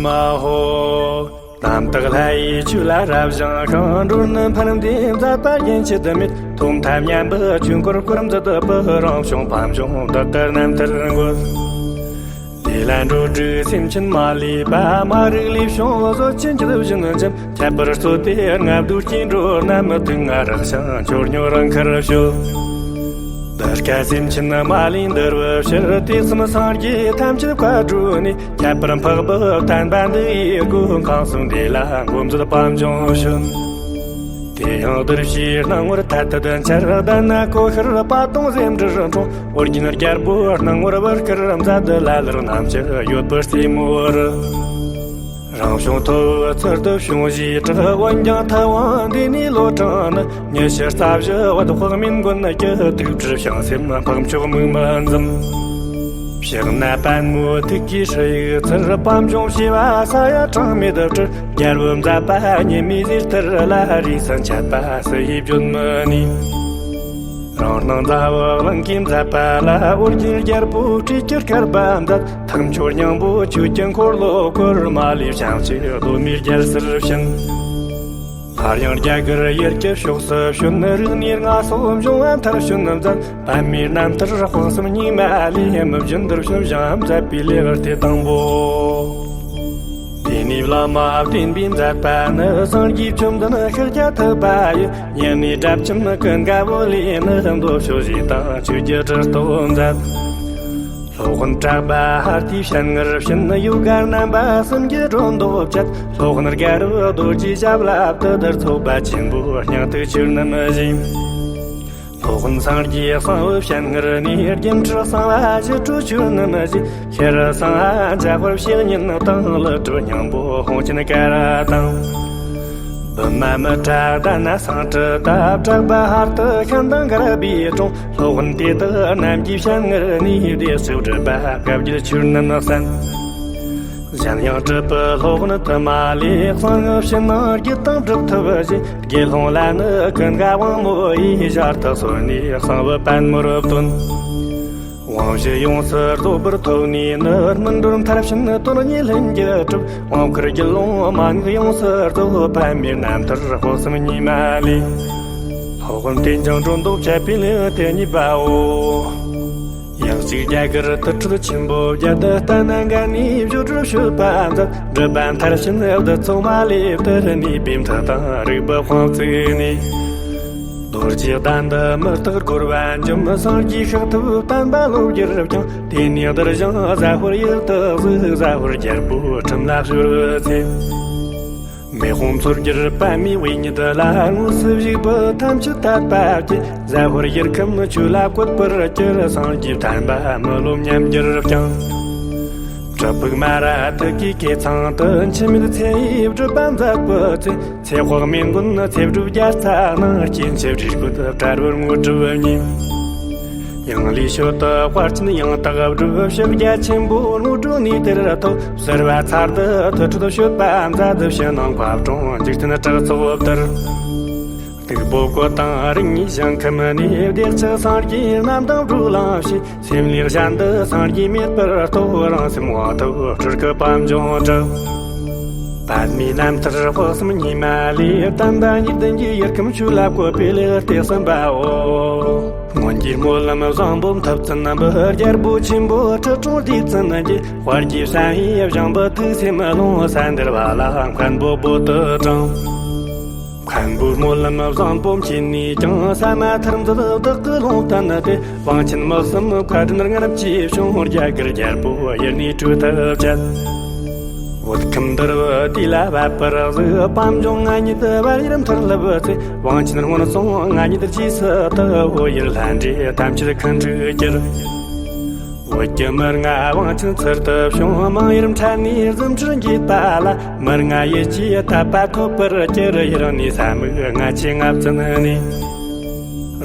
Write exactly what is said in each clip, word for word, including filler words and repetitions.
མ་ཧོ། རྣམ་དག་ལྷ་ཡི་ཆོས་ལ་རབ་བཞེངས་ཤིང་། འགྲོ་རྣམས་ཕན་བདེ་མཛད་པ་རྒྱུན་ཆད་མེད། ཐོག་མཐའ་མཉམ་པའི་ཆོས་འཁོར་བསྐོར་མཛད་པའི། རང་བྱུང་དཔལ་འབྱུང་བདག་གི་རྣམ་ཐར་འགོད། དེ་ལ་འགྲོ་དྲུག་སེམས་ཅན་མ་ལུས་པ། མ་རིག་ལས་བྱུང་གཟུགས་ཅན་བཅུ་བཞི་འཇིམ། ཁྱད་པར་གཙོ་དེ་ལྔ་བདོའི་སྐྱེ་འགྲོ་རྣམས། མི་མཐུན་ང་རག་ཞིང་འཆོལ་ཉོ་རང་ཁར་བྱོལ། འདི་སྐད་སེམས་ཅན་མ་ལུས་འདུལ་བའི་ཕྱིར། དུས་གསུམ་སངས་རྒྱས་ཐམས་ཅད་བཀའ་བགྲོས་ནས། ཁྱད་པར་འཕགས་པའི་བསྟན་པ་འདི་ཡི་སྒོ། ཁམས་གསུམ་འདི་ལ་མགོན་མཛད་དཔལ་འབྱུང་བྱོན། དེ་ཡང་གདུལ་བྱའི་སྣང་ངོར་ཐ་དད་འཆར། དྷ་ན་ཀོ་ཤར་པ་དང་ཟེའུ་འབྲུ་འཁྲུངས། ཨོ་རྒྱན་རྒྱལ་པོའི་སྣང་ངོར་བུ་སྐུར་མཛད། ལ་ལར་རྣམ་དཔྱོད་ཡོད་པའི་རྩེ་མོར། རང་བྱུང་ཐོབ་པའི་ཚུལ་དུ་བྱུང་བཞིན་གྲགས། འོན་ཀྱང་ཐུབ་དབང་འདི་ནས་ལོ་གྲངས་ནི། ཉི་ཤུ་རྩ་བཞི་བོད་དཔག་མེད་མགོན་གྱི། དུག་སྦྲུལ་བྱང་སེམས་འཕགས་མཆོག་མིག་མི་འཛུམ། ཕྱག་ན་པདྨོ་ཐུགས་ཀའི་ཧྲཱི་ཡིག་ཚུལ། དཔལ་འབྱུང་བྱེ་བ་ས་ཡ་གྲངས་མེད་སྤྲུལ། རྒྱལ་པོའི་མཛད་པ་ཉི་མའི་ཟེར་ལྟར་ལ། རིས་སུ་འཆད་པ་སུ་ཡིས་བརྗོད་མི་ནུས། རང་སྣང་ཟླ་བ་གླིང་གའི་མཛད་པ་ལ། ཨོ་རྒྱན་རྒྱལ་པོས་སྤྲོས་ཀྱི་བསྐལ་པ་མཛད། ཐུགས་མཆོག་སྙིང་པོ་ཆོས་ཀྱི་འཁོར་ལོ་བསྐོར། མ་ལུས་བྱང་ཆུབ་གདོད་མའི་རྒྱལ་སར་ཕྱིན། སླར་ཡང་རྒྱ་གར་ཡུལ་གྱི་ཕྱོགས་སུ་བྱོན། རིག་གནས་ལྔ་སོགས་འབྱུང་བ་མཐར་ཕྱིན་མཛད། པདྨའི་རྣམ་ཐར་དཔག་བསམ་སྙེ་མ་ལས། མི་བརྗེད་འདིར་བྱོན་ཞིང་མཛད་པའི་ལེའུ་སྟེ་དང་པོ། དེ་ནས་བླ་མ་བསྟན་པའི་མཛད་པ་ནི། སངས་རྒྱས་བཅོམ་ལྡན་ཤཱཀྱ་ཐུབ་པ་ཡི། ཉེ་གནས་དགྲ་བཅོམ་ཀུན་དགའ་བོ་ལས་ནི། མདོ་ཕྱོགས་བཞི་དང་ཆོས་ཀྱི་ཁྲི་སྟོན་མཛད། སློབ་དཔོན་གྲགས་པ་ཧར་ཏིའི་ཞལ་སྔར་ཕྱིན། ཡོ་ག་རྣམ་པ་གསུམ་གྱི་སྒྲོ་འདོགས་བཅད། སློབ་དཔོན་དགའ་རབ་རྡོ་རྗེའི་ཞབས་ལ་བཏུད། ཚོགས་པ་ཆེན་པོའི་སྙིང་ཐིག་ཆོས་རྣམས་བཞེས། སློབ་དཔོན་སངས་རྒྱས་གསང་བའི་ཞལ་སྔར་ནས། སྒྱུ་འཕྲུལ་གསང་བ་ཞི་ཁྲོའི་ཆོས་རྣམས་བཞེས། ཤྲཱི་སིང་ཧ་འཇམ་དཔལ་བཤེས་གཉེན་དང་། ཀླུ་སྒྲུབ་སྙིང་པོ་དཔུང་ཆེན་ཀ་ར་དང་། བི་མ་མི་ཏྲ་དྷ་ན་སཾ་སྐྲྀ་ཏ། གྲགས་པ་ཧར་ཏི་ཤཱནྟ་གར་པའི་དྲུང་། སློབ་དཔོན་དེ་དག་རྣམས་ཀྱི་ཞལ་སྔར་ནས། བདེ་གཤེགས་སྒྲུབ་པ་བཀའ་བརྒྱད་ཆོས་རྣམས་གསན། གཞན་ཡང་གྲུབ་པའི་སློབ་དཔོན་དུ་མ་ལས། གསང་སྔགས་ཕྱི་ནང་རྒྱུད་དང་སྒྲུབ་ཐབས་བཞིན། དགེ་སློང་ལ་ནི་ཀུན་དགའ་དབང་མོ་ཡིས། ཞལ་དུ་གསོལ་ནས་གསང་བའི་པད་མོར་བཏོན། དབང་བཞི་ཡོངས་སུ་རྫོགས་པར་ཐོབ་ནས་ནི། སྨིན་གྲོལ་མཐར་ཕྱིན་དོན་གཉིས་ལྷུན་གྱིས་གྲུབ། དབང་བསྐུར་རྒྱུད་ལུང་མན་ངག་ཡོངས་སུ་རྫོགས། པདྨའི་རྣམ་ཐར་དཔག་བསམ་སྙེ་མ་ལས། སློབ་དཔོན་རྟེན་ཅིང་སྒྲོ་འདོགས་བཅད་པའི་ལེའུ་སྟེ་གཉིས་པའོ། ཡང་གཅིག་རྒྱ་གར་དུར་ཁྲོད་ཆེན་པོ་བརྒྱད། ལྟ་ན་འགའ་ནས་སྦྱོར་སྒྲོལ་བཤད་པ་མཛད། སྒྲུབ་པ་མཐར་ཕྱིན་བདུད་ཚོགས་མ་ལུས་བཏུལ། གནས་པའི་མཐུ་དང་རིག་པའི་དཔུང་བཙུགས་ནས། རྡོ་རྗེ་གདན་དུ་མུ་སྟེགས་སྒོར་བ་འཇོམས། སངས་རྒྱས་ཤཱཀ་ཐུབ་བསྟན་པ་ལོ་བརྒྱར་བསྐྱངས། དེ་ནས་གདུལ་ཞིང་ཟ་ཧོར་ཡུལ་དུ་གཟིགས། ཟ་ཧོར་རྒྱལ་པོའི་ཁྲིམས་ལ་གཞོལ་བའི་ཚེ། མེ་དཔུང་མཚོ་རྒྱལ་པདྨའི་དབུས་ཉིད་ལ། དངོས་སུ་བཞུགས་པའི་ཐམས་ཅད་དད་པ་སྐྱེས། ཟ་ཧོར་ཡུལ་ཁམས་ཆོས་ལ་བཀོད་པར་གྱུར། སངས་རྒྱས་བསྟན་པ་མི་ལོ་མཉམ་གྱུར་བསྐྱངས། བྲག་ཕུག་མ་ར་ཐུག་གི་ཁེ་ཚང་དུ། འཆི་མེད་ཚེ་ཡི་སྒྲུབ་པ་མཛད་པའི་ཚེ། ཚེ་དཔག་མེད་མགོན་ཚེ་སྒྲུབ་རྒྱལ་རྩ་ནང་། སྐྱེ་འཆི་བྲིས་རྒོད་བྲལ་བར་དངོས་གྲུབ་བརྙེས། ཡང་ལེ་ཤོད་དུ་དཔལ་ཆེན་ཡང་དག་སྒྲུབ། ཕྱག་རྒྱ་ཆེན་པོ་དངོས་གྲུབ་ནས་དེར་ཐོབ། ཟུར་པ་ཚར་དུ་ཐུགས་ཁྲོ་ཤོད་པ་མཛད། ཕྱི་ནང་འཁོར་གྲོང་འཇིག་རྟེན་གྲགས་ཚོགས་བསྡུར། སྟུག་པོ་སྐོར་དང་རིགས་ལྔའི་ཞིང་ཁམས་ནས། བདེ་གཤེགས་སངས་རྒྱས་རྣམས་དང་འགྲོ་ལ་ཕྱིན། སེམས་ལས་གཞན་དུ་སངས་རྒྱས་མེད་པར་རྟོགས། རང་སེམས་དབང་ཐོབ་སྤྲུལ་སྐུ་པད་འབྱུང་གྲགས། པདྨའི་རྣམ་ཐར་དཔག་བསམ་སྙེ་མ་ལས། བསྟན་པ་ཉིད་ལྡན་གྱི་ཡུལ་ཁམས་ཆོས་ལ་བཀོད་པའི་ལེའུ་སྟེ་གསུམ་པའོ། སྔོན་གྱི་སྨོན་ལམ་བཟང་པོ་མཐུ་བཙན་པའི། རྒྱལ་པོ་ཆེན་པོ་ཁྲི་སྲོང་ལྡེ་བཙན་གྱི། དཔལ་གྱི་བསམ་ཡས་བཞེངས་པའི་ཐུགས་སེམས་ཀློང་། ས་འདུལ་བ་ལ་མཁན་པོ་བོད་དུ་དྲངས། མཁན་པོའི་སྨོན་ལམ་བཟང་པོ་མཁྱེན་ནས་ཀྱང་། ས་མ་ཐར་མཛད་བདག་གི་ལུང་བསྟན་ཏེ། དབང་ཆེན་མི་གསུམ་མཁའ་འགྲོ་ལྔ་རབས་ཀྱིས་བྱུང་། རྒྱ་གར་རྒྱལ་པོ་ཡུལ་ནས་བྲོས་ཐབས་བྱས། བོད་ཁམས་འདུལ་བའི་དུས་ལ་བབ་པར་གཟིགས། པད་འབྱུང་ང་ཉིད་བལ་ཡུལ་མཐར་སླེབས་ཚེ། དབང་ཆེན་སྔོན་སོང་ང་ཉིད་རྗེས་སུ་དུ། བོད་ཡུལ་ལྷ་འདྲེ་ཐམས་ཅད་ཁུ་འཕྲིག་གྱུར། བོད་ཀྱི་མི་ལྔ་དབང་ཆེན་ཚུལ་དུ་བྱུང་། མང་ཡུལ་འཕྲད་ནས་རྫུ་འཕྲུལ་འགྱེད་པ་ལ། མི་ལྔ་ཡིད་ཀྱིས་དད་པ་ཐོབ་པར་གྱུར། ཡུལ་ནས་ས་མིག་ལྔ་ཆའི་ལྔ་བཙུན་ནས།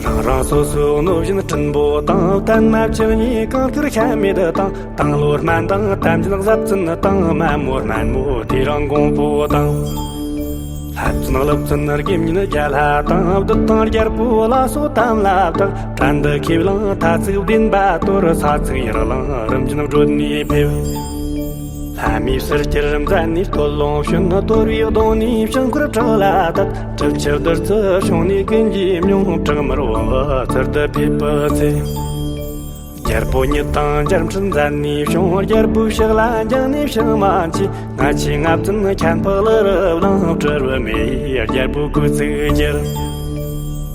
རང་རང་སོ་སོའི་གནོད་སྦྱིན་སྲིན་པོ་དང་། པདྨ་བཅུ་གཉིས་གང་བསྐུར་ཤ་མེད་དང་། དང་ལོ་སྨན་དང་དམ་ཅན་གཟའ་བཙན་དང་། མ་མོ་སྨན་མོ་དེ་རིང་འགོང་པོ་དང་། ལྷ་བཙུན་ཀླུ་བཙན་དགེ་བསྙེན་བརྒྱ་ལྷ་དང་། བདུད་དང་རྒྱལ་པོ་ལ་སོགས་དམ་ལ་བཏགས། བྲན་དུ་ཁས་བླངས་ཐ་ཚིག་བདེན་པ་དོར། ས་ཚིགས་ཡར་ལངས་རིམ་བྱོན་བགྲོད་ནས་ཕེབས། ལྷ་མིའི་ཕྱིར་གྱུར་མཛད་ནས་སྟོད་ལུང་བྱོན། རྡོ་རུས་གདོང་ནས་བྱང་ཁུར་བྲག་ལ་བཏབ། གྲུབ་ཆེན་བདུད་རྩི་བྱུང་ནས་ཀུན་གྱིས་མྱོང་། བྲག་དམར་བོན་པོའི་ཚུལ་དུ་ཕེབས་པའི་ཚེ། རྒྱལ་པོ་ཉིད་དང་མཇལ་འཕྲད་མཛད་ནས་བྱུང་། རྒྱལ་པོའི་ཕྱག་ལ་འགྱིང་ནས་ཕྱག་མ་མཆིས། ང་ཆེ་ང་བཙུན་ཁྱད་འཕགས་ལ་རབ་བླངས། སྤྲུལ་པའི་མེ་ཡིས་རྒྱལ་པོའི་སྐུ་གཙུག་གྱུར།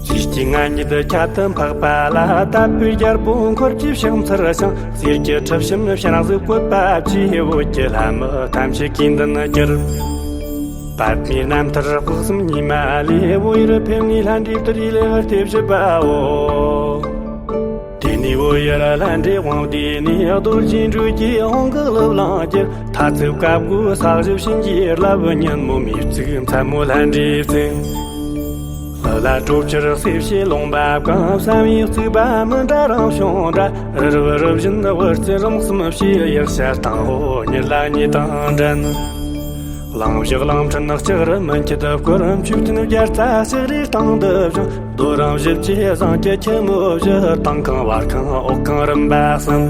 ཇི་སྐྱེས་ང་ཉིད་ཁྱད་དུ་འཕགས་པ་ལ། དད་པས་རྒྱལ་པོ་འཁོར་གྱིས་ཕྱག་འཚལ་ཞིང་། གསེར་གྱི་ཁྲི་བྱིན་ཕྱག་ན་གཟིག་བཀོད་པ་བཅས། བོད་ཀྱི་ལྷ་མི་ཐམས་ཅད་གིས་མདུན་གྱུར། པདྨའི་རྣམ་ཐར་དཔག་བསམ་སྙེ་མ་ལས། བོད་ཡུལ་ཕེབས་ནས་ལྷ་འདྲེ་བཏུལ་བའི་ལེའུ་སྟེ་བཞི་པའོ། དེ་ནས་བོད་ཡུལ་ལྷ་འདྲེ་དབང་བསྡུས་ནས། རྡོ་རྗེ་འགྲོས་ཀྱིས་དབང་གི་ལུགས་བླངས་ཀྱི། མཐའ་ཚུགས་བཀའ་བསྒོ་ས་གཞི་བྱིན་གྱིས་བརླབས། ཉིན་མོ་མེ་བཙུགས་མཚན་མོ་ལྷ་འདྲེ་བཙུགས། ལྷ་ལ་གྲོ་ཁྱེར་གསེར་ཕྱེ་ལུང་པ་གང་། བསམ་ཡས་བརྩིགས་པ་མི་འདྲ་རང་བྱུང་འདྲ། རི་རབ་རི་བཞིན་དབུ་རྩེ་རིམ་གསུམ་བྱས། དབྱར་ཞལ་སྟེང་འོག་ཉི་ལ་ཉི་དང་འགྲན། གླིང་བཞི་གླིང་ཕྲན་ལྕགས་རི་མུ་ཁྱུད་སྐོར། མཆོད་རྟེན་བརྒྱ་རྩ་ལྕགས་རིའི་སྟེང་དུ་བཞེངས། རྡོ་རིང་བཞི་བཅུའི་ཟངས་ཀྱི་ཁྱི་མོ་བཞི། སྟེང་ཁང་བར་ཁང་འོག་ཁང་རིམ་པ་གསུམ།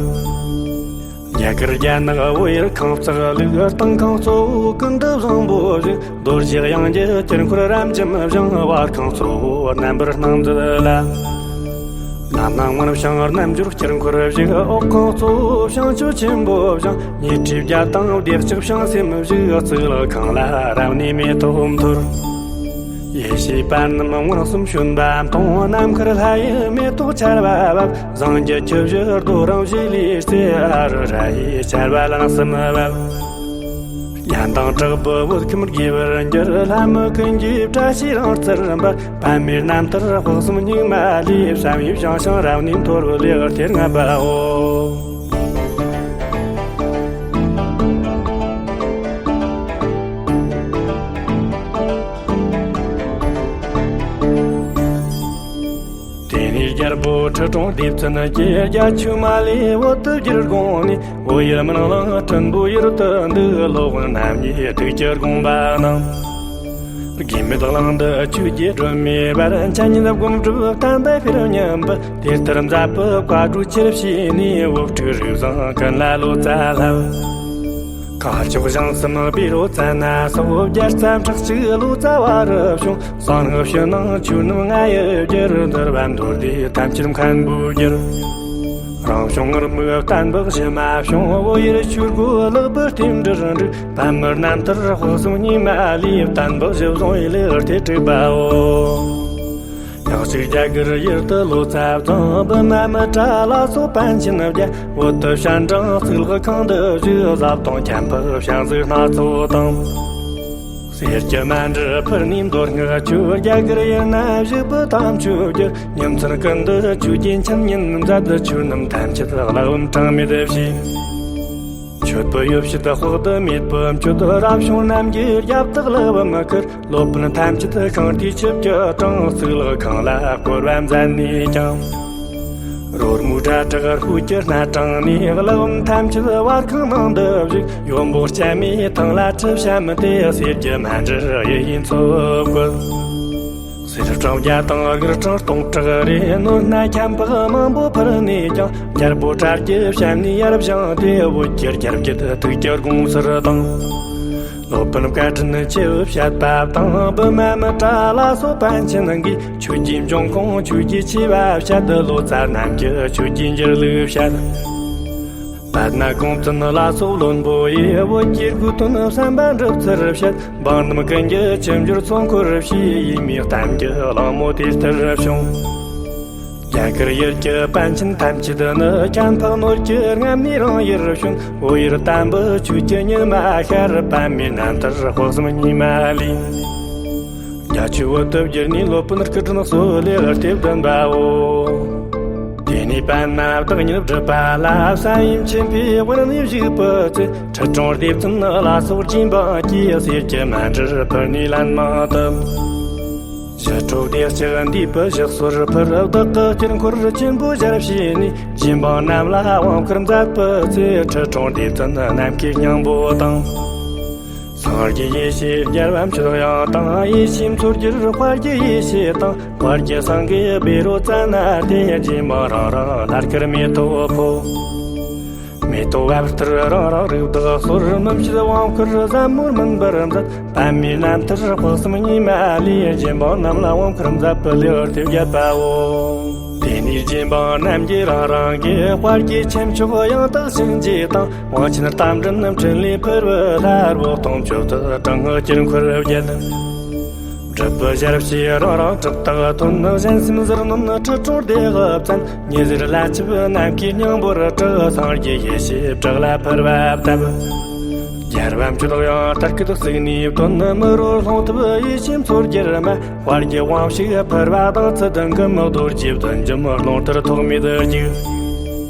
རྒྱ་གར་རྒྱ་ནག་བོད་ཡུལ་ཁང་བརྩེགས་ལུགས། སྟེང་ཁང་གཙོ་བོ་ཀུན་ཏུ་བཟང་པོ་བཞུགས། རྡོ་རྗེ་དབྱིངས་ཀྱི་དཀྱིལ་འཁོར་རབ་འབྱམས་བཞེངས། བར་ཁང་གཙོ་བོ་རྣམ་པར་སྣང་མཛད་ལ། ལམ་སྣ་ངོར་བྱང་རྣལ་འབྱོར་དཀྱིལ་འཁོར་བཞུགས། འོག་ཁང་གཙོ་བོ་བྱང་ཆུབ་ཆེན་པོ་བཞེངས། ཉི་ཁྲི་བརྒྱ་དང་བདེ་ལྕག་བྱང་སེམས་བཞུགས། གཙུག་ལག་ཁང་ལ་རབ་གནས་མེ་ཏོག་འཐོར། ཡེ་ཤེས་པ་རྣམས་མངོན་སུམ་བྱོན་པ་མཐོང་། ནམ་མཁར་ལྷ་ཡི་མེ་ཏོག་ཆར་པ་བབས། ཟངས་ཀྱི་ཁྱི་བཞི་རྡོ་རིང་བཞི་ལས་རྩེ། ཨ་རུ་ར་ཡི་ཆར་པ་ལན་གསུམ་བབས། གཉའ་ལྡིང་དྲག་པོའི་བོད་ཁམས་དགེ་བར་འགྱུར། ལྷ་མི་ཀུན་གྱིས་བཀྲ་ཤིས་རང་རྩལ་འབར། པདྨའི་རྣམ་ཐར་དཔག་བསམ་སྙེ་མ་ལས། བསམ་ཡས་བཞེངས་ཤིང་རབ་གནས་འཐོར་བའི་ལེའུ་སྟེ་ལྔ་པའོ། དེ་ནས་རྒྱལ་པོ་ཁྲི་སྲོང་ལྡེ་བཙན་གྱིས། རྒྱ་ཆོས་མ་ལུས་བོད་དུ་བསྒྱུར་དགོངས་ནས། བོད་ཡུལ་མི་ནང་གླིང་སྲིན་པོའི་ཡུལ་དུ་འདུག་སློབ་དཔོན་རྣམ་གཉིས་ཐུགས་ཀྱི་དགོངས་པ་གནང་། དགེ་མེད་གླིང་དུ་ཆོས་ཀྱི་སྒྲོན་མེ་སྦར། འཆད་ཉན་སྒོམ་སྒྲུབ་བསྟན་པའི་ཕེར་མཉམ་པ། དེ་ལྟར་མཛད་པའི་བཀའ་བགྲོས་ཆེར་བྱས་ནས། བོད་ཕྲུག་རིགས་བཟང་ཀུན་ལ་ལོ་ཙཱ་བསླབས། སྐ་ཅོག་ཞང་གསུམ་བཻ་རོ་ཙ་ན་སོགས། བརྒྱ་རྩ་ཕྲག་གཅིག་ལོ་ཙཱ་བ་རུ་བྱུང་། གསང་སྔགས་ཕྱི་ནང་ཆོས་རྣམས་ང་ཡི་རྒྱུད། འདུལ་བ་མདོ་སྡེ་ཐམས་ཅད་མཁན་པོའི་རྒྱུད། རང་བྱུང་ངུར་སྨྲིག་བསྟན་པའི་གཞི་མ་བྱུང་། བོད་ཡུལ་ཆོས་སྒོ་ལེགས་པར་རྟེན་འབྲེལ་འགྲིག། པདྨའི་རྣམ་ཐར་དཔག་བསམ་སྙེ་མ་ལས། བསྟན་པའི་གཞི་བཟུང་བའི་ལེའུ་སྟེ་དྲུག་པའོ། ཡང་གཅིག་རྒྱ་གར་ཡུལ་དུ་ལོ་ཙཱ་བ་དང་། བི་མ་མི་ཏྲ་ལ་སོགས་པཎ་ཆེན་བརྒྱ། བོད་དུ་སྤྱན་དྲངས་གཙུག་ལག་ཁང་དུ་བཞུགས། ཟབ་དོན་ཁྱད་འཕགས་བྱང་ཟིག་སྣ་ཚོགས་དང་། གསེར་གྱི་མཎྜལ་ཕུལ་ནས་མདོ་སྔགས་ཆོས། རྒྱ་གར་ཡུལ་ན་བཞུགས་པའི་དམ་ཆོས་བསྒྱུར། ཉིན་མཚན་ཀུན་ཏུ་ཆོས་ཀྱི་འཆད་ཉན་མཛད། ཆོས་རྣམས་ཐམས་ཅད་ཀླག་ལམ་གྲངས་མེད་བྱས། མཆོད་པའི་ཡོ་བྱད་དཔག་ཏུ་མེད་པའི་མཆོད། རབ་བྱུང་རྣམས་ཀྱི་རྒྱབ་ཏུ་ལག་པ་མི་ཁུར། སློབ་དཔོན་ཐམས་ཅད་ཤིང་རྟའི་ཆིབས་ཀྱིས་དྲངས། གཙུག་ལག་ཁང་ལ་བསྐོར་བ་མཛད་ནས་ཀྱང་། རོལ་མོའི་སྒྲ་གྲགས་ཧུད་ཀྱིས་སྣ་དྲངས་ནས། ཀླུ་འབུམ་ཐམས་ཅད་བར་ཁང་ནང་དུ་བཞུགས། ཡོན་པོ་སྐྱ་མའི་ཐང་ལ་ཁྲི་བཤམས་ཏེ། གསེར་གྱི་མཎྜལ་གཡུ་ཡི་མཚོ་བཀོད། གསེར་སྲང་བརྒྱ་དང་དངུལ་སྲང་སྟོང་ཕྲག་རེ། ནོར་སྣ་ཁྱད་འཕགས་མང་པོ་ཕུལ་ནས་ཀྱང་། རྒྱལ་པོ་དྲལ་གྱིས་བཤམས་ནས་ཡར་བཞེངས་ཏེ། བོད་ཀྱི་རྒྱལ་རྒྱུད་ཐུགས་ཀྱི་དགོངས་ཟེར་དང་། སློབ་དཔོན་བཀའ་དྲིན་ཆེ་བའི་བཤད་པ་དང་། བི་མ་མི་ཏྲ་ལ་སོགས་པཎ་ཆེན་གྱིས། ཆོས་ཀྱི་འབྱུང་ཁུངས་ཆོས་ཀྱི་ཆེ་བ་བཤད། ལོ་ཙཱ་རྣམས་ཀྱིས་ཆོས་ཀྱི་འགྱུར་ལུགས་བཤད། པདྨ་ཀོང་བཙུན་ལ་སོགས་བློན་པོ་ཡིས། བོད་ཀྱི་དགོས་དོན་བསམ་པ་འགྲུབ་ཚུལ་བཤད། འབངས་རྣམས་ཀུན་གྱི་ཆོས་འབྱོར་ཚོགས་འཁོར་བྱས། ཡིད་མོས་གཏམ་གྱི་གླེང་མོ་དེ་ལྟར་བྱུང་། རྒྱ་གར་ཡུལ་གྱི་པཎ་ཆེན་ཐམས་ཅད་ནི། ཁྱད་འཕགས་ནོར་གྱི་རྔམ་ནས་རང་ཡུལ་བྱོན། བོད་ཡུལ་དམ་པའི་ཆོས་ཀྱི་ཉི་མ་ཤར། པདྨའི་རྣམ་ཐར་དཔག་བསམ་སྙེ་མ་ལས། རྒྱ་ཆོས་བོད་དུ་བསྒྱུར་ནས། སློབ་དཔོན་སྐུ་ཕྲེང་སོགས་ལེའུ་སྟེ་བདུན་པའོ། དེ་ནས་པདྨ་བདག་ཉིད་སྒྲུབ་པ་ལ། བསམ་ཡས་མཆིམས་ཕུའི་དབུ་ནས་བཞུགས་པའི་ཚེ། ཁྲི་སྲོང་ལྡེ་བཙན་ལ་སོགས་རྗེ་འབངས་ཀྱིས། གསེར་གྱི་མཎྜལ་ཕུལ་ནས་ལན་མང་བཏབ། ཞི་ཁྲོ་བདེ་ལྕག་འདུས་པའི་ཞབས་སོར་ཕུལ། བདག་གི་དཀྱིལ་འཁོར་ཆེན་པོ་ཞལ་ཕྱེ་ནས། རྗེ་འབངས་རྣམས་ལ་དབང་བསྐུར་མཛད་པའི་ཚེ། ཁྲི་སྲོང་ལྡེ་བཙན་ནམ་མཁའི་སྙིང་པོ་དང་། སངས་རྒྱས་ཡེ་ཤེས་རྒྱལ་བ་མཆོག་དབྱིངས་དང་། ཡེ་ཤེས་མཚོ་རྒྱལ་དཔལ་གྱི་ཡེ་ཤེས་དང་། དཔལ་གྱི་སེང་གེ་བཻ་རོ་ཙ་ན་དེ། རྗེ་འབངས་རང་རང་ལྷ་སྐལ་མེ་ཏོག་ཕོག། མེ་ཏོག་བབས་ལྟར་རང་རང་རིགས་བདག་སོར་སྣུམ་ཕྱེད་དབང་བསྐུར་ཟབ་མོར་སྨིན་པར་མཛད། པདྨའི་རྣམ་ཐར་དཔག་བསམ་སྙེ་མ་ལས། རྗེ་འབངས་རྣམས་ལ་དབང་བསྐུར་མཛད་པའི་ལེའུ་སྟེ་བརྒྱད་པའོ། དེ་ནས་རྗེ་འབངས་རྣམས་ཀྱིས་རང་རང་གི་དཔལ་གྱི་ཁྱུ་མཆོག་ཡང་དག་བྱིན་གྱིས་བཏང་། དབང་ཆེན་རྟ་མགྲིན་འཕྲིན་ལས་ཕུར་བུ་དར་པོ་སྟོང་མཆོད་དུ་དྲང་དཀྱིལ་འཁོར་བརྒྱད། སྒྲུབ་པའི་ཞལ་ཕྱེས་རང་རང་གྲུབ་རྟགས་ཐོན། གཞན་སེམས་ཟིལ་གནོན་ཁྲི་སྲོང་ལྡེ་བཙན། ཉི་ཟེར་ལ་ཆིབས་ནམ་མཁའི་སྙིང་པོར་གྲགས། སངས་རྒྱས་ཡེ་ཤེས་བྲག་ལ་ཕུར་བ་བཏབ། རྒྱལ་བ་མཆོག་ཡང་དར་སྐུད་བརྩིགས་ནས་བཏོན། མི་རོ་ལྷུང་ཐུབ་ཡེ་ཤེས་མཚོ་རྒྱལ་མ། དཔལ་གྱི་དབང་ཕྱུག་ཕུར་བ་དང་ཚུལ་ལྡན་གྱི་མི་རྡོ་རྗེ་བདུད་འཇོམས་རླུང་ལྟར་ཐོགས་མེད་རྒྱུག།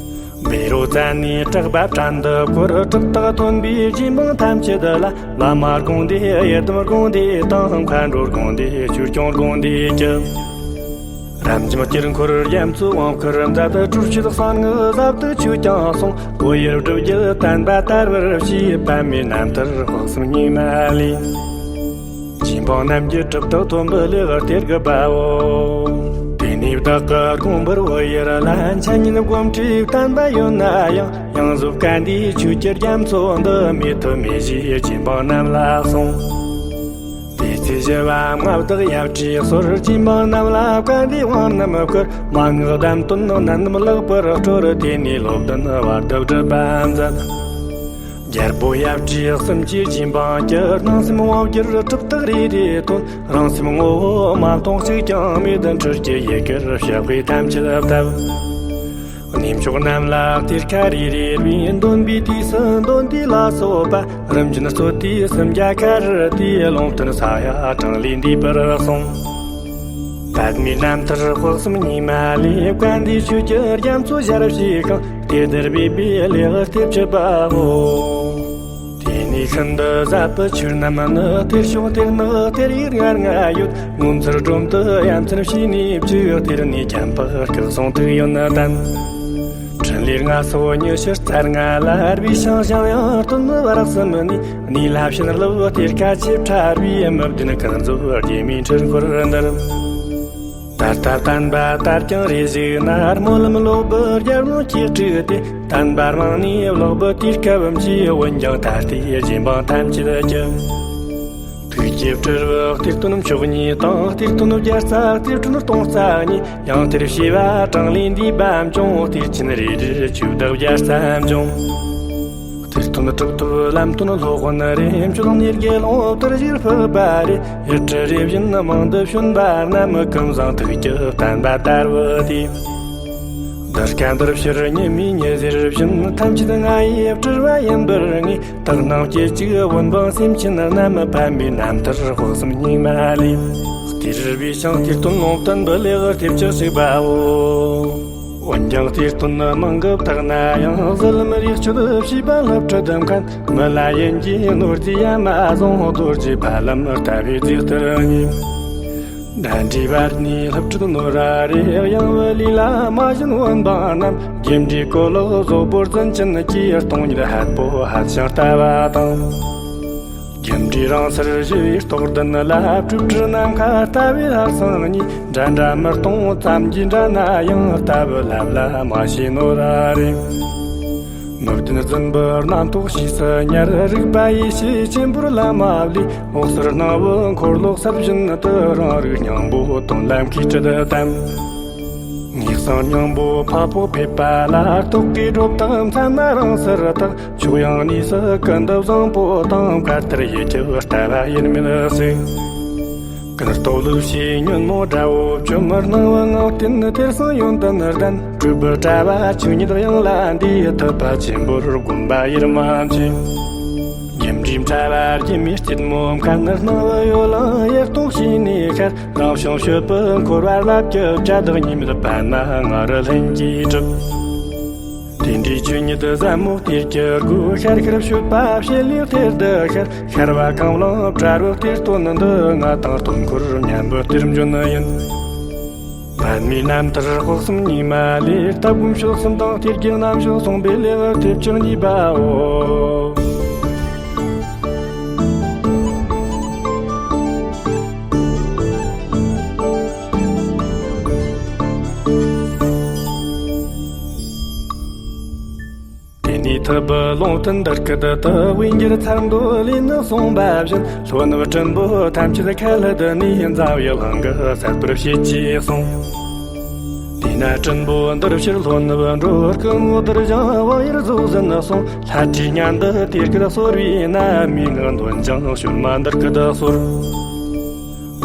བཻ་རོ་ཙ་ན་གྲགས་པ་བྲན་དུ་བཀོལ། གྲུབ་རྟགས་ཐོན་པའི་རྗེ་འབངས་ཐམས་ཅད་ལ། བླ་མ་དགོངས་ཏེ་ཡི་དམ་དགོངས་ཏེ་དང་། མཁའ་འགྲོ་དགོངས་ཏེ་ཆོས་སྐྱོང་དགོངས་ཏེ་བཅུ། རབ་འབྱམས་དཀྱིལ་འཁོར་རྒྱ་མཚོའི་དབང་བསྐུར་མཛད། དྲུག་ཅུ་གསང་སྔགས་ཟབ་ཏུ་ཆོས་ཀྱང་གསུངས། བོད་ཡུལ་སྒྲུབ་བརྒྱུད་བསྟན་པ་དར་བར་བྱས། པདྨའི་རྣམ་ཐར་དཔག་བསམ་སྙེ་མ་ལས། རྗེ་འབངས་རྣམས་ཀྱི་གྲུབ་རྟགས་ཐོན་པའི་ལེའུ་སྟེ་དགུ་པའོ། དེ་ནས་བདག་གི་དགོངས་པར་བོད་ཡུལ་ལ། འཆད་ཉན་སྒོམ་ཁྲིད་བསྟན་པ་ཡོད་ན་ཡང་། ཡང་གཟོད་བཀའ་འདིའི་ཆོས་ཀྱི་རྒྱ་མཚོ་འདི། མེད་ཐབས་མེད་ཞེས་རྗེ་འབངས་རྣམས་ལ་གསུངས། དེ་ཚེ་ཞི་བ་མངའ་བདག་ཡབ་སྲས་ཟུར། རྗེ་འབངས་རྣམས་ལ་བཀའ་འདིའི་དབང་རྣམས་བསྐུར། མན་ངག་གདམས་དོན་རྣམས་བརླག་པར་སྤྲོར། དེ་ནས་སློབ་དཔོན་བར་དུ་སྒྲུབ་པ་མཛད། རྒྱལ་པོ་ཡབ་སྲས་གསུམ་གྱིས་རྗེ་འབངས་ཀྱི། སྣང་སེམས་དབང་བསྒྱུར་གྲུབ་རྟགས་རེ་རེ་ཐོན། རང་སེམས་ངོ་བོ་མ་མཐོང་གཅིག་ཀྱང་མེད། འཁྲུལ་གྱི་ཡི་གེར་བཤགས་པས་ཐམས་ཅད་བཏབ། གནས་མཆོག་རྣམས་ལ་གཏེར་ཁ་རེ་རེ་སྦས། འདོན་པའི་དུས་སུ་འདོན་དུས་ལ་སོགས་པ། རིམ་བཞིན་རྩོད་དུས་སུམ་བརྒྱ་ཁར་བལྟས། ལུང་བསྟན་ས་ཡ་གྲངས་ལས་འདས་པར་གསུངས། པདྨའི་རྣམ་ཐར་དཔག་བསམ་སྙེ་མ་ལས། བཀའ་འདིའི་ཆོས་ཀྱི་རྒྱ་མཚོ་ཞལ་ཕྱེས་ཤིང་། གཏེར་དུ་སྦས་པའི་ལེའུ་སྟེ་བཅུ་པའོ། དེ་ནས་ཤིན་ཏུ་ཟབ་པའི་ཆོས་རྣམས་ནི། གཏེར་གཞུང་གཏེར་ནག་གཏེར་ཡིག་ལྔ་ལྔ་ཡོད། ངོ་མཚར་སྒྲོམ་དུ་ཡ་མཚན་ཕྱེ་ནས་བཅུག། གཏེར་ནས་འཁྱམས་པའི་སྐུ་གསུང་ཐུགས་ཡོན་ཏན། འཕྲིན་ལས་ལྔ་སོགས་ཉི་ཤུ་རྩ་ལྔ་ལ། རུས་ཤིང་བཤམས་ཡང་སྟོན་བར་གསུམ་ནས། གནས་ལ་བྱིན་རླབས་གཏེར་ཁ་ཆེས་ཕྲ་བའི། མི་བདེན་ཀུན་རྫོབ་རྒྱལ་མོའི་འཁྲུལ་འཁོར་འདིར། ད་ལྟ་བསྟན་པ་དར་ཀྱང་རེ་ཞིག་ན། སྨོན་ལམ་སློབ་བུ་རྒྱལ་བློན་གྱིས་དཀྲུགས་ཏེ། བསྟན་པ་རྨང་ནས་བརླག་པའི་དུས་སྐབས་མཆིས། འོན་ཀྱང་ད་ལྟའི་རྗེ་འབངས་ཐམས་ཅད་ཀྱི། ཐུགས་ཀྱི་སྤྲུལ་པའི་གཏེར་སྟོན་མཆོག་གཉིས་དང་། གཏེར་སྟོན་བརྒྱ་རྩ་གཏེར་སྟོན་སྟོང་རྩ་གཉིས། ཡང་གཏེར་བྱེ་བ་གྲངས་ལས་འདས་པ་འབྱུང་། གཏེར་ཆེན་རེ་རེར་ཆོས་བདག་བརྒྱ་རྩ་འབྱུང་། གཏེར་སྟོན་གྲུབ་ཐོབ་ལམ་སྟོན་སློབ་དཔོན་རེ། མཆོད་གནས་དགེ་སློང་དར་ཞིང་ཕུབ་པ་རེ། ཡུལ་གྲུ་རེ་བཞིན་མང་དུ་བྱོན་པ་རྣམས། ཀུན་བཟང་ཐུགས་ཀྱི་བསྟན་པ་དར་བུ་སྟེ། འདི་སྐད་འདིར་ཕྱིར་ཉི་མའི་ཉི་ཟེར་བཞིན། ཐམས་ཅད་ང་ཡི་སྤྲུལ་པ་ཡིན་པར་ངེས། དག་སྣང་སྐྱེ་གཅིག་བོད་འབངས་སེམས་ཅན་རྣམས། པདྨའི་རྣམ་ཐར་དཔག་བསམ་སྙེ་མ་ལས། གཏེར་སྦས་ཤིང་གཏེར་སྟོན་ལུང་བསྟན་པའི་ལེའུ་སྟེ་བཅུ་གཅིག་པའོ། འོན་ཀྱང་གཏེར་སྟོན་མང་གི་བརྟག་ན་ཡང་། གཟུ་ལུམ་རས་ཆོད་བྱིས་པ་སློབ་ཁྲིད་མཁན། མི་ལ་ཡིན་གྱི་ནོར་རྫས་ཡ་མ་བཟུང་། རྡོ་རྗེ་ཕ་ལམ་ལྟ་བུའི་རྫས་ལྟར་ངེས། འདྲ་འདྲའི་བར་ནས་སློབ་ཁྲིད་ནོར་རེ། ཡང་བུ་ལས་ལ་མ་ཞན་བོན་པ་རྣམས། རྒྱུ་འབྲས་གོ་ལོག་བཟོ་བོར་བརྫུན་ཅན་གྱི། སྟོང་ཉིད་ཧད་པོ་ཧད་ཅིང་ལྟ་བ་དང་། རྒྱུ་འབྲས་རང་སར་ཞི་བའི་རྟོག་ལྡན་ལ། སྤྲོས་བྲལ་ནམ་མཁའ་ལྟ་བུའི་ལྷག་བསམ་གཉིས། འདྲ་འདྲ་མི་གཏོང་ཙམ་གྱིས་འདྲ་ན་ཡང་། ལྟ་བུ་ལབ་ལ་མ་ཤེས་ནོར་རེ། མི་བདེན་རྫུན་པའི་རྣམ་རྟོག་ཕྱིས་སུ་ཉར། རིག་པ་ཡེ་ཤེས་ཆེན་པོར་ལམ་མ་བསླུས། འོད་གསལ་སྣང་བའི་འཁོར་ལོ་གསར་བཞིན་དུ། རང་རིག་སྙིང་པོ་དོན་ལ་མཁས་ཁྲིད་དམ། ངེས་གསང་སྙིང་པོ་འཕགས་པོ་ཕེབས་པ་ལ། རྟོག་གེའི་སྒྲོ་བཏགས་མཚན་མ་རང་སར་དག། ཕྱོགས་ཡངས་གནས་སུ་ཀུན་ཏུ་བཟང་པོ་དང་། བཀའ་ལྟར་ཡིད་ཀྱི་ལྟ་བ་ཡེངས་མེད་བསྲེགས། ཀུན་རྟོག་ལུགས་ཀྱི་ཉོན་མོངས་དགྲ་བོ་བཅོམ། སྣང་བའི་ངང་བསྟན་གཏེར་གསང་ཡོན་ཏན་ལྡན། སྤྲུལ་པའི་དྲ་བ་ཆོས་ཉིད་དབྱིངས་ལ་འདུས། ཐུབ་པ་ཆེན་པོར་བསྒོམ་པ་ཡེར་མ་མཆིས། རྒྱུ་འབྲས་ཕྲ་བ་སྐྱེ་མེད་སྐྱིད་མོ་མཁན། སྣང་བའི་ཡོ་ལང་ཡེ་སྟོང་ཕྱེ་ནས་ཤར། རང་བྱུང་སྤྱོད་པའི་འཁོར་བ་རླབས་ཀྱི་བྲག། བདག་ཉིད་མེད་པད་མ་ང་རོ་ལྷུན་གྱིས་གྲུབ། དེ་འདྲའི་ཆོས་ཉིད་ཟབ་མོ་གཏེར་གྱི་སྒོ། ཤར་ཤར་བྱོད་པ་བྱེད་ལས་གཏེར་འདི་ཤར། ཤར་བ་གང་བླངས་བྲལ་བའི་གཏེར་སྟོན་འདི། ང་དང་སྟོན་འཁོར་མཉམ་པའི་གཏེར་འཇོན་ཡིན། པདྨའི་རྣམ་ཐར་དཔག་བསམ་སྙེ་མ་ལས། ལྟ་སྒོམ་སྤྱོད་གསུམ་དང་གཏེར་གྱི་རྣམ་གཞག་གསུངས་པའི་ལེའུ་སྟེ་བཅུ་གཉིས་པའོ། དེ་ནས་ ཐུབ་པའི་ལུང་བསྟན་འདིར་སྐད་དུ་དག་པའི་འགྱུར་ཚར་འདོད་ལས་ནི་གསུངས་པ་བཞིན། ལྷོ་ནུབ་སྲིན་པོ་ཐམས་ཅད་ཁ་ལ་བསྡུས་ནས། འཛམ་བུའི་གླིང་གི་ཟད་པར་བྱེད་ཅེས་གསུངས། དེས་ན་སྲིན་པོ་འདིར་ཕྱིར་ལྷོ་ནུབ་འགྲོ། སྐུ་ངོ་དར་ཞིང་བལ་ཡུལ་རྫོགས་ཟིན་གསུངས། ལྷ་འདྲེ་ཉན་དུ་དེ་སྐད་གསོལ་བས་ན། མོས་ངག་འདོན་ཅིང་ཞུན་མ་འདིར་སྐད་གསོལ།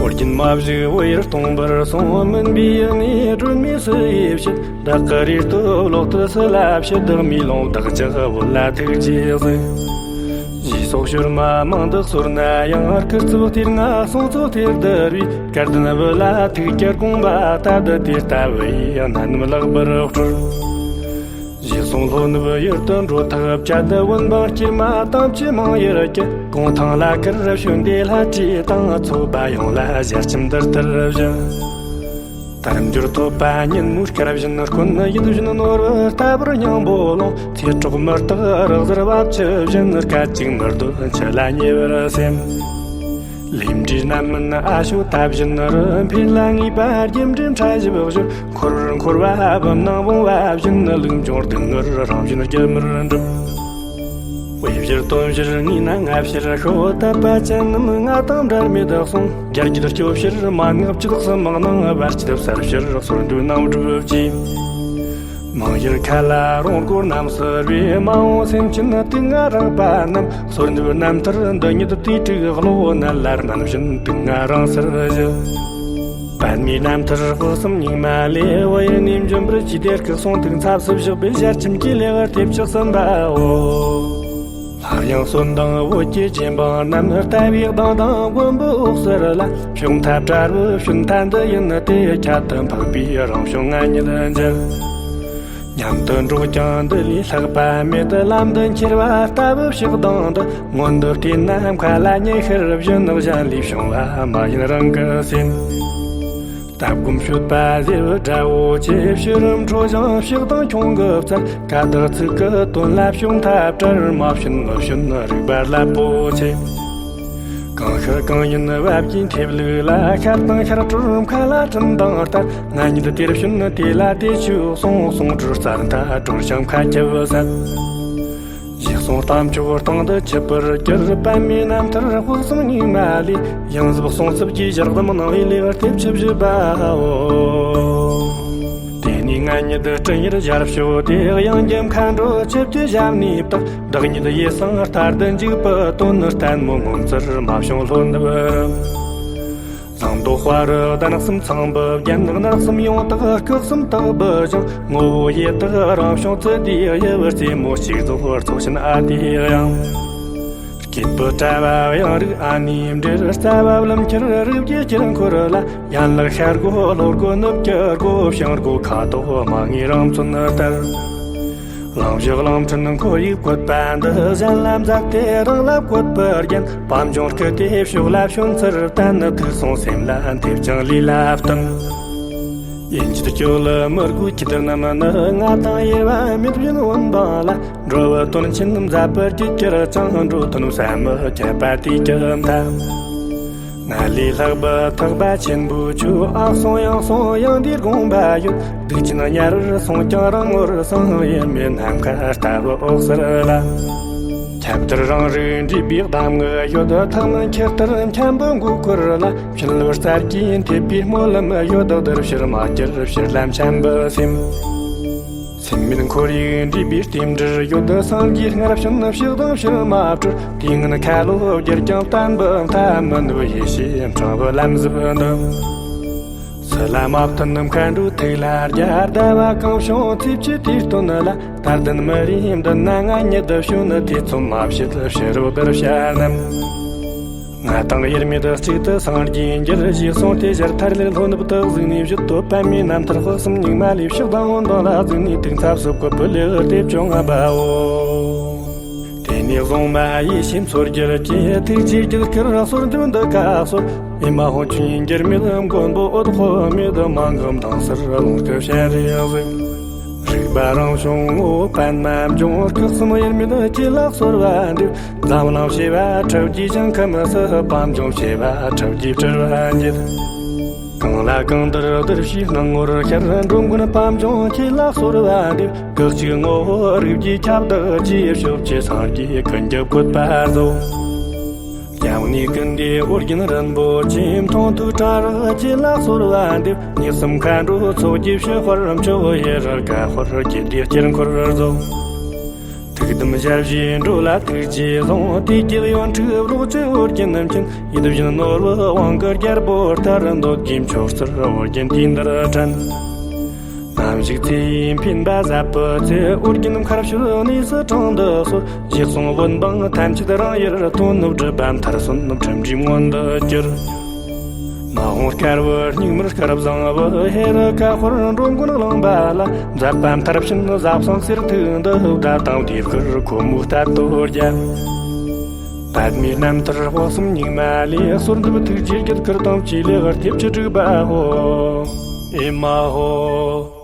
ཨོ་རྒྱན་མ་བཞུགས་བོད་ཡུལ་སྟོང་པར་སོང་། མུན་པའི་ཡུལ་ནས་སྒྲོན་མེ་སུ་ཡིས་བཤད། བདག་གི་རེ་ལྟོས་ལོག་ཏུ་སུ་ལ་བཤད། བདག་མེད་ལུང་བདག་ཅག་བོད་ལ་ཐུགས་རྗེས་གཟིགས། ཞེས་སོགས་ཞུན་མ་མང་དུ་གསོལ་ན་ཡང་། སྐུ་ཚབ་གཏེར་ལྔ་གསུང་ཚོགས་དེར་བསྡུ་བས། སྐལ་ལྡན་བོད་ལ་ཐུགས་བསྐྱེད་དགོངས་པ་ལྟར་དུ། དེ་ལྟ་བུ་ཡི་གནད་རྣམས་ལེགས་པར་སྤྲོས། ཞེས་གསུངས། ལྷོ་ནུབ་ཡུལ་དུ་འགྲོ་ཐག་བཅད། བོད་འབངས་དཀྱུས་མ་དང་ཆེས་མང་ཡུལ་གྱི། གུང་ཐང་ལ་ཁར་བྱོན་ཏེ། ལྷ་འདྲེ་དང་ཚོགས་པ་ཡོངས་ལ་ཞལ་ཆེམས་འདི་ལྟར་བཞེས། དལ་འབྱོར་ཐོབ་པ་ཉིན་མོའི་སྐལ་བཞིན་དཀོན། ཡིད་བཞིན་ནོར་བུ་ལྟ་བུར་སྙིང་པོ་ལོངས། ཚེ་སྲོག་མི་རྟག་རག་གཟར་བ་ཆུ་བཞིན། སྐད་ཅིག་མི་སྡོད་འཆི་ལ་ཉེ་བར་སེམས། ལས་འབྲས་རྣམ་སྨིན་ཨ་ཞོ་ད་བཞིན་རུ། འཕེན་ལ་ངེས་པ་རྒྱུ་འབྲས་ཕྲ་ཞིབ་བཞིན། འཁོར་བར་འཁོར་བ་བུམ་ནང་བུང་བ་བཞིན། ལུགས་འབྱུང་སྡུག་བསྔལ་རང་བཞིན་རྒྱུ་མར་འགྲིབ། དཔེ་བཞིར་དོན་བཞིར་ངེས་ན་སྔ་ཕྱིར་ཤོག་དད་པ་ཅན་རྣམས་ང་དང་འབྲལ་མེད་གསུངས། རྒྱལ་རྒྱུད་སྐྱོབ་ཕྱིར་མ་ངག་བཅུ་དག་གསུམ་སྣང་། བར་ཆད་སེལ་ཕྱིར་སོར་འདུ་རྣམ་སྒྲུབ་ཀྱིས། མང་ཡུལ་ཁ་ལ་རོང་སྒོ་རྣམས་སུ་རེ། མ་འོངས་སེམས་ཅན་དུག་ལྔ་རགས་པ་རྣམས། སོར་འདུ་རྣམ་ཐར་འདི་ཉིད་དུས་དྲུག་གློ་བུར་ནད་ལ་སྨན་བཞིན་དུག་ལྔ་རང་སར་ཞི། པདྨའི་རྣམ་ཐར་དཔག་བསམ་སྙིང་མ་ལས། བོད་ཡུལ་ནས་འབྱོན་པར་གྱིས་ཏེ་སྐུ་གསུང་ཐུགས་འཚབ་སུ་བཞག་པའི་ཞལ་ཆེམས་ཀྱི་ལེའུ་སྟེ་བཅུ་གསུམ་པའོ། སླར་ཡང་གསོན་དང་བོད་ཀྱི་རྗེ་འབངས་རྣམས། ལྟ་བའི་གདངས་དང་མགོན་པོའི་འོད་ཟེར་ལ། ཕྱོགས་མཐའ་བྲལ་བའི་ཞུན་མཐའ་འདི་ཡིན་ཏེ། ཁྱད་དུ་འཕགས་པའི་རང་བྱུང་ང་ཉིད་མཇལ། མཉམ་དུ་འགྲོགས་ཀྱང་འདི་ལས་ལྷག་པ་མེད། ལམ་དུ་འཁྱེར་བ་ལྟ་བུའི་ཕྱག་དང་འདི། མངོན་དུ་བལྟས་ན་མཁའ་ལ་ཉི་ཤར་བཞིན། གཞན་ལས་བྱུང་བ་མ་ཡིན་རང་གི་སེམས། ལྟ་སྒོམ་སྤྱོད་པ་ཟེར་བའི་དགྲ་བོ་ཆེ། ཕྱི་རིམ་ཁྲོ་ཞིང་ཕྱག་དང་ཁྱུང་གི་རྩལ། ཀ་དག་ཚིག་གི་དོན་ལ་ཕྱོགས་མཐའ་བྲལ། མ་བྱོན་མི་བྱོན་རིག་པ་རླབས་པོ་ཆེ། གང་ཤར་གང་ཡིན་བབ་ཀྱི་མཐེབ་ལུགས་ལ། ཤར་དང་ཤར་གྲོལ་མཁའ་ལ་སྤྲིན་དང་ལྟར། ང་ཉིད་དེར་བྱོན་དེ་ལ་དེ་ཆོས་གསུངས། གསུང་སྒྲོས་རྩ་མཐའ་གྲོལ་ཞིང་མཁའ་ཁྱབ་གསལ། ཞེས་གསུངས་དམ་ཆོས་སྟེང་དུ་ཆུད་པར་གྱུར། པདྨའི་རྣམ་ཐར་དཔག་བསམ་སྙིང་མ་ལས། ཡང་ཟབ་གསུང་ཚབ་ཀྱི་ཞལ་གདམས་གནང་བའི་ལེའུ་སྟེ་བཅུ་བཞི་པའོ། དེ་ནས་ང་ཉིད་སྤྲིན་ཡེར་ཞལ་བྱོན་ཏེ། དབྱངས་ཀྱི་མཁའ་འགྲོ་ཆིབས་ཀྱི་ཞབས་ནས་བཏེགས། བདག་ཉིད་ཡེ་སངས་རྟ་དང་འཇིགས་པའི་དོན། བསྟན་མོ་ངོ་མཚར་མ་བྱུང་ལྷོ་ནུབ་རི། ཟངས་མདོག་དཔའ་རི་གདན་གསུམ་ཚངས་པའི་རྒྱན། ནགས་གསུམ་ཡོངས་དག་སྐུ་གསུམ་དག་པའི་ཞིང་། ངོ་བོ་ཡེ་དག་རང་བྱུང་ཙི་ཏའི་དབྱིབས། རྩེ་མོ་གཅིག་རྫོགས་ཚོགས་ཆེན་ཨ་ཏིའི་དབྱངས། སྐྱེས་བུ་དྲ་བ་དབྱངས་རིག་ཨ་ནེའི་འབྲས། རྩ་བ་བླུན་འཁྱུར་རིགས་བརྒྱའི་དཀྱིལ་འཁོར་ལ། ཡན་ལག་ཤར་སྒོ་ལྷོ་སྒོ་ནུབ་ཀྱི་སྒོ། བྱང་སྒོ་ཁ་དོག་མ་ངེས་རང་མཚོན་ལྟར། གླིང་བཞི་གླིང་ཕྲན་ཁོར་ཡུག་བཀོད་པ་འདི། གཞན་ལ་མཛད་དེ་རང་ལ་བཀོད་པའི་རྒྱན། པད་འབྱུང་སྐུ་དེ་ཕྱོགས་ལ་བྱོན་ཚུལ་བསྟན། ཐུགས་གསུང་སེམས་ལ་འཐེབ་ཅིང་ལུས་ལ་བསྟིམ། ཡིན་གྱི་སྐྱོ་ལ་མི་དགོས་ཁྱེད་རྣམས་ནི། ང་དང་དབྱེ་བ་མེད་པའི་བོད་འབངས་ལ། འགྲོ་བའི་དོན་ཆེན་མཛད་པར་གྱུར་ཀྱང་། འགྲོ་དོན་བསམ་མི་ཁྱབ་པ་དེ་ཀྱང་ཐལ། ང་ལས་ལྷག་པའི་ཐེག་པ་ཆེན་པོའི་ཆོས། ཨ་གསུང་ཡང་གསུང་ཡང་འདིར་དགོངས་པ་ཡོད། སྡིག་ཅན་དམྱལ་བར་སོང་ཀྱང་རང་ངོར་སངས། དབྱེར་མེད་ནམ་མཁའ་ལྟ་བུ་འོད་གསལ་ལ། ཁྱབ་བརྡལ་རང་རིག་འདྲེས་པའི་གདམས་ངག་ཡོད། ཐེག་དམན་ཁྱད་ལྟར་འཁྱམས་པའི་མགོ་སྐོར་ལ། ཕྱིན་ལོ་རྩ་རྒྱུས་འཐེབ་པའི་སྨོན་ལམ་ཡོད། བདག་འདིར་ཕྱིར་མ་གྱུར་ཕྱིར་ལམ་འཁྱམས་པའི་སེམས། སེམས་མེད་ཁོར་ཡུག་འདྲེས་པའི་རྟེན་འབྲེལ་ཡོད། སངས་རྒྱས་སྔར་བྱོན་ཕྱག་དང་ཕྱིར་མ་སྤྲོད། དུས་ངན་ཁ་ལོ་བསྒྱུར་ཀྱང་བརྟན་པའི་མཐའ། མི་ནུབ་ཡེ་ཤེས་འཕྲེང་བའི་ལམ་ཟབ་འདི། སུ་ལ་མ་བསྟུན་མཁའ་འགྲོའི་ཐུགས་ལ་རྒྱ། ཟླ་བ་གང་བྱུང་ཚེ་ཕྱི་དུས་སྟོན་ལ། དལ་ལྡན་མི་རིགས་འདི་ན་ང་ཉིད་བྱོན། ཐེ་ཚོམ་མ་བྱེད་ཕྱི་རོལ་བར་བྱ་རྣམས། ང་དང་དབྱེར་མེད་གཅིག་ཏུ་སངས་རྒྱས་འགྱུར། ཞེས་གསུངས་ཏེ་ཞལ་ཐར་ལེའུ་ལྷོ་ནུབ་ཏུ་གཟིགས་ནས་བཞུགས་ཏོ། པདྨའི་རྣམ་ཐར་དཔག་བསམ་སྙིང་མ་ལས། ཕྱག་དང་བོད་འབངས་ལ་གཟིགས་ནས་ཐུགས་འཚབ་སུ་བཀོད་པའི་ལེའུ་སྟེ་བཅོ་ལྔ་པའོ། དེ་ནས་བཟུང་མ་ཡེ་ཤེས་མཚོ་རྒྱལ་གྱིས། ཐུགས་རྗེའི་རྒྱུད་སྐུར་གསོལ་འདེབས་འདི་སྐད་གསོལ། ཨེ་མ་ཧོ་ཆོས་དབྱིངས་འགྱུར་མེད་མགོན་པོ་འོད་དཔག་མེད། མ་འགགས་མདངས་གསལ་ཀློང་སྐུ་སྤྱན་རས་གཟིགས། རིག་པ་རང་བྱུང་ངོ་བོ་པདྨ་འབྱུང་། སྐུ་གསུམ་དབྱེར་མེད་ཁྱེད་ལ་གསོལ་བ་འདེབས། འཛམ་གླིང་བྱེ་བ་ཕྲག་བརྒྱའི་ཞིང་ཁམས་སུ། པད་འབྱུང་བྱེ་བ་ཕྲག་བརྒྱའི་སྤྲུལ་པ་འགྱེད། གང་ལ་གང་འདུལ་བདུད་བཞིའི་སྣང་ངོར་ཤར། འགྲོ་མགོན་པད་འབྱུང་ཁྱེད་ལ་གསོལ་བ་འདེབས། གེགས་བཅས་ངོ་བོ་རིགས་བརྒྱའི་ཁྱབ་བདག་རྗེ། ཕྱོགས་བཅུའི་སངས་རྒྱས་ཀུན་གྱི་བཀོད་པ་རྫོགས། སྐྱབས་གནས་ཀུན་འདུས་ཨོ་རྒྱན་རིན་པོ་ཆེ། མཐོང་ཐོས་ཕྲ་རགས་རྗེ་ལ་གསོལ་བ་འདེབས། གཉིས་གསུམ་མཁའ་འགྲོ་ཚོགས་ཀྱིས་ཕྱི་དཔལ་མཆོད། ཡེ་རུ་ཀ་དཔལ་གྱི་སྡེ་དཀྱིལ་འཁོར་རྫོགས། ཐུགས་དམ་ཞལ་བཞེས་འགྲོ་ལ་ཐུགས་རྗེས་བཟུང་། དུས་ཀྱི་གཡོ་འཕྲུལ་གློག་ཆུ་ཨོ་རྒྱན་མཁྱེན། ཡིད་བཞིན་ནོར་བུ་དབང་གི་རྒྱལ་པོ་ལྟར། འདོད་དགུའི་མཆོག་གསོལ་ཨོ་རྒྱན་དུས་འདིར་དྲན། ནམ་ཞིག་ཚེ་ཡི་འཕེན་པ་ཟབ་པའི་ཚེ། ཨོ་རྒྱན་མཁའ་སྤྱོད་གནས་སུ་དྲངས་ཏུ་གསོལ། ཞེས་གསུངས་བོད་འབངས་ཐམས་ཅད་རང་ཡུལ་ཐོན་ནུབ། སྒྲིབ་པ་མཐར་སོན་འཁྲུལ་འདྲིས་མངོན་དུ་གྱུར། མ་འོངས་དཀར་བོའི་སྙིགས་མར་སྐལ་བཟང་བུ། ཧེ་རུ་ཀ་དཔལ་འགྲོ་མགོན་གླིང་པ་ལ། མཛད་པ་མཐར་ཕྱིན་ཟབ་གསང་གསེར་ཐུད་འདི། བརྡ་དང་ལྡེབས་གུར་ཁོལ་མོའི་རྟ་ཐོ་བརྒྱ། པདྨའི་རྣམ་ཐར་དཔག་བསམ་སྙེ་མ་ལས། གསོལ་འདེབས་ཐུགས་རྗེའི་རྒྱུད་བསྐུལ་དང་བཅས། ལེའུ་ཐེབས་བཅུ་དྲུག་པའོ། ཨེ་མ་ཧོ།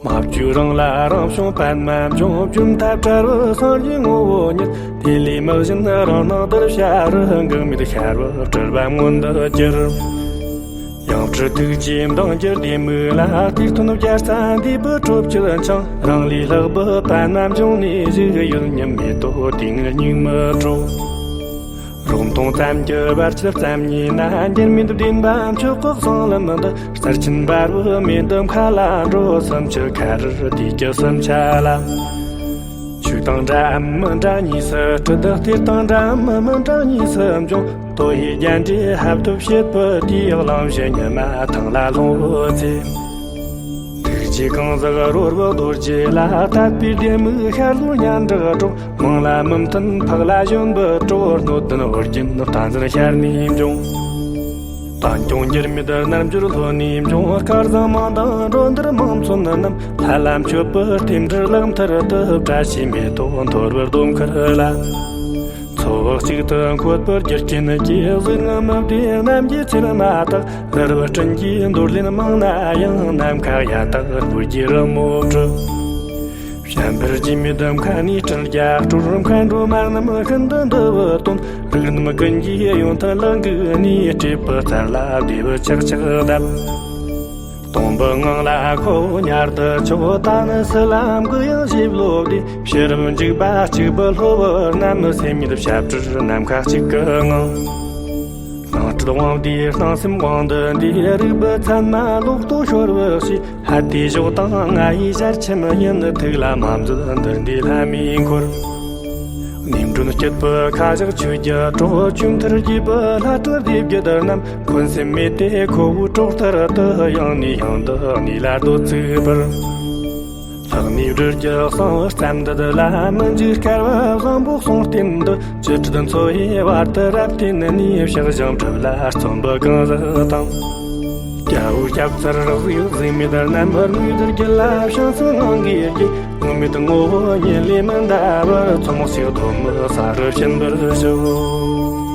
མ་བཅོས་རང་ལ་རང་བྱུང་པདྨ་འབྱུང་། བཅོམ་ཐབས་བྲལ་བའི་སངས་རྒྱས་ངོ་བོ་ཉིད། དེ་ལས་མི་གཞན་རང་སྣང་གདུལ་བྱ་རུ། འགག་མེད་ཤར་བའི་སྤྲུལ་པ་མངོན་དུ་གྱུར། ཡང་སྤྲུལ་ཐུགས་རྗེའི་མདངས་ཀྱི་ལྡེ་མིག་ལ། གཏེར་སྟོན་བརྒྱ་རྩ་འདུས་པའི་གྲོབ་ཀྱི་འཆང་། རང་ལས་ལྷག་པའི་པདྨ་འབྱུང་གནས་བཞུགས། ཡུལ་ཉིད་མེ་ཏོག་དུས་ངན་སྙིགས་མའི་གྲོགས། རོ་མཐོང་ཙམ་གྱི་བར་ཆད་ཙམ་ཉེ་ན། འགྱུར་མེད་བདེན་པ་མཆོག་གི་གསང་ལམ་འདི། རྩལ་ཆེན་འབར་བའི་མེ་འདི་མཁའ་ལ་འགྲོ། སུམ་ཅུ་ཁ་རུ་དུས་ཀྱི་སུམ་ཆ་ལ། ཆོས་དང་འདྲ་འམ་མི་འདྲ་གཉིས་སུ་སྤྲུལ། གཏེར་དང་འདྲ་འམ་མི་འདྲ་གཉིས་སུ་འབྱུང་། ཏོ་ཡི་རྒྱན་འདྲེས་ཧབ་ཏུ་བྱེད་པའི་དུས། གླང་བཞི་ཉི་མ་ཐང་ལ་ལྷུང་བའི་ཚེ། ཐུགས་རྗེ་གང་ཟག་རོལ་པའི་རྡོ་རྗེ་ལ། དད་པའི་ལྡེ་མིག་ཤར་ལྷོའི་སྙན་གྲགས་སྒྲོག། མིང་ལ་མི་མཐུན་འཕགས་ལ་ཞོན་པའི་གྲོགས། སྣོད་ལྡན་ཨོ་རྒྱན་བསྟན་འཛིན་ཤར་ནས་འབྱུང་། བཏང་སྐྱོང་འགྱུར་མེད་རྣལ་འབྱོར་ལྷོ་ནས་འབྱུང་། སྐལ་བཟང་མང་དང་འགྲོ་འདིར་མང་མཚོན་རྣམས། ལྷ་ལ་མཆོད་པའི་རྟེན་འབྲེལ་ལག་མཐིལ་དུ། བཀྲ་ཤིས་མེ་ཏོག་འཐོར་བའི་སྡོམ་ཁུར་ལ། ཚོགས་གཅིག་ཏུ་འཁོད་པའི་རྒྱུ་རྐྱེན་གྱིས། གཟུགས་ངོ་མི་བདེ་རྣམས་ཀྱི་ཚེར་མ་དག། རལ་པའི་སྤྲིན་གྱིས་འདོར་ལེན་མང་ན་ཡང་། ནམ་མཁའ་གཡའ་དག་སྤོས་ཀྱི་རི་མོ་བྲི། བྱམས་པར་སྐྱེ་མེད་མཁའ་ནས་སྤྲིན་རྒྱ་སྤྲོ། མཁའ་འགྲོ་མ་རྣམས་ཤིན་ཏུ་འདུ་བའི་དོན། རིགས་རྣམས་ཀུན་གྱི་ཡོན་ཏན་ལ་འགུགས་ནས། སྲིད་པའི་རྩ་ལ་བདེ་བའི་ཆག་ཆག་གདབ། སྟོང་པའི་ངང་ལ་ཁོ་བོ་ཉར་དུ་ཆོག། ད་ནི་སུ་ལ་མགུ་ཡང་བཞེས་བློ་བདེ། ཕྱི་རབས་འཇུག་པ་གཅིག་པུ་སློབ་བུ་རྣམས། སེམས་ཉིད་ཞབས་བྲལ་ནམ་མཁའ་གཅིག་གི་ངང་། སྣང་སྲིད་དབང་བདེ་སྣང་སེམས་དབང་དུ་འདུས། རིག་པའི་མཚན་མ་ལོག་རྟོག་ཤོར་བའི་ཕྱིར། ཧད་དེ་ཞོག་དང་ང་ཡི་ཞལ་ཆེམས་ཡིན། ཐུགས་ལ་མ་འཛུལ་འདིར་འདི་ལྷ་མིའི་འཁོར། ནེམ་སྒྲོན་སྐྱིད་པའི་ཁ་བཞག་ཆོས་ཀྱི་གྲོགས། ཆོས་མཐར་གྱིས་པའི་ལྷ་སྤྲུལ་སྡེ་བརྒྱད་རྣམས། འཁོན་སེམས་མེད་དེ་ཁོ་བོའི་གྲོགས་ལྟར་དུ། ཡང་ནས་ཡང་དུ་གནས་ལ་བསྡོད་ཚུགས་པར། ལྷག་ནས་སྦྲུལ་གྱི་གསང་བའི་རྩ་འདི་ལ། མི་འཇིགས་དཀར་བ་བཟང་པོ་གསུང་རྟེན་འདི། ཅི་སྤྲུལ་འཚོ་བའི་བར་དུ་རབ་བརྟན་ནས། ཕྱག་བཞེངས་གྲུབ་ལ་བརྩོན་པའི་གང་ཟག་དང་། རྒྱལ་པོའི་སྐྱབས་འཚོལ་གཟིགས་གཟིགས་མེད་རྣམས། དམིགས་དུ་རྒྱུད་ལ་བྱང་སེམས་ངང་གིས་དགྱེས། དངོས་མེད་ངོ་བོ་ཉིད་ལས་མི་འདའ་བར། མཚོ་མོ་སིག་རྡོ་མི་ས་རུ་ཕྱིན་པར་ཞུ།